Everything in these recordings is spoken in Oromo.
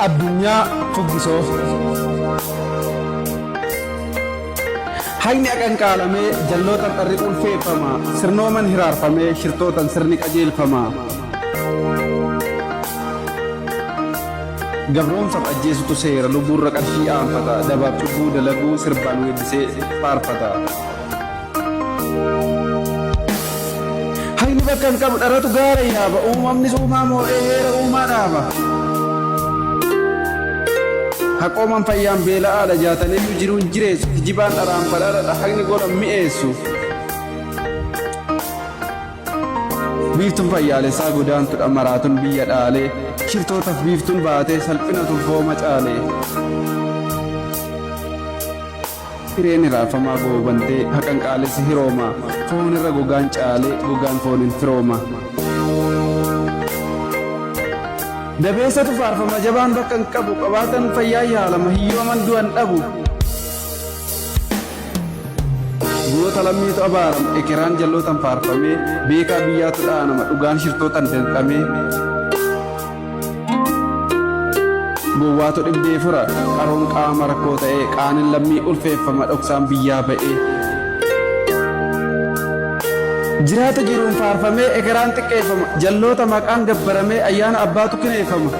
Addunyaa fuggisoo. Haqni aqanqaalamee jallootan dharri ulfeeffama. Sirnooman hiraarfamee shirtootan sirni qajeelfama. Gabroomsaf ajjeesutu seera lubbuurra qarshii aanfata. Dabaaf cubbuu dalaguu sirbaan weeddisee faarfata. Haqni bakka hin qabu dharatu gaara yaaba. Uumamnis uumaa moo'ee heera uumaa dhaaba. Haqooman fayyaan beela'aadha jaataniyyuu jiruun jireessu. Kijibaan dharaan badhaadhaadha haqni gola mi'eessu. Biiftuun fayyaalessaa godaantudha maraatun biyya dhaalee. Shirtootaf biiftuun baatee salphina tulfooma caalee. Hireen hiraarfamaa goobantee haqanqaalessi hirooma. Foon irra gogaan caalee gogaan foonin firooma. Dabeessatu faarfama jabaan bakka hin qabu qabaatan fayyaa yaalama hiyyooman du'an dhabu. Goota lammiitu abaarama ekeraan jallootan faarfamee beekaa biyyaatu dhaanama dhugaan shirtootan danqamee. Gowwaatu dhibdee fura qaroon qaama rakkoo ta'ee qaanin lammii ulfeeffama dhoksaan biyyaa ba'ee. Jiraatu jiruun faarfamee ekeraan xiqqeeffama jalloota maqaan gabbaramee ayyaana abbaatu kineeffama.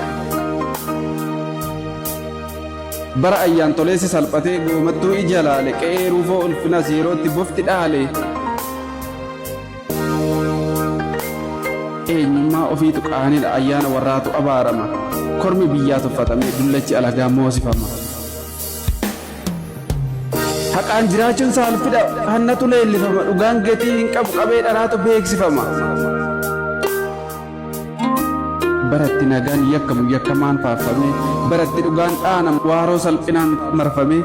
Bara ayyaantoleessi salphatee goomattuu ija laale qe'ee ruufoo ulfinas yerootti bofti dhaale. Eenyummaa ofiitu qaanidha ayyaana warraatu abaarama. Kormi biyyaa tuffatamee dullachi alagaa moosifama. Haqaan jiraachuun saalfidha hannatu leellifama dhugaan gatii hin qabu qabee dharaatu beeksifama. Baratti nagaan yakkamu yakkamaan faarfamee baratti dhugaan dhaanamu waaroo salphinaan marfamee.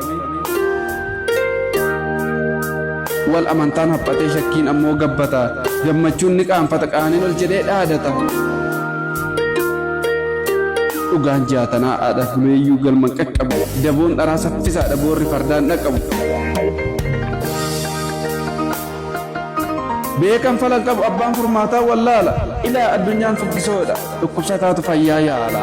Wal amantaan haphatee shakkiin ammoo gabbata gammachuun ni qaanfata qaaniin ol jedhee dhaadata. Dhugaan jaatanaa haadhaaf buleeyyuu galman qaqqabu daboon dharaa saffisaadha boorri fardaan dhaqqabu. Beekan falan qabu abbaan furmaataa wallaala ilaa addunyaan fuggisoodha dhukkubsataatu fayyaa yaala.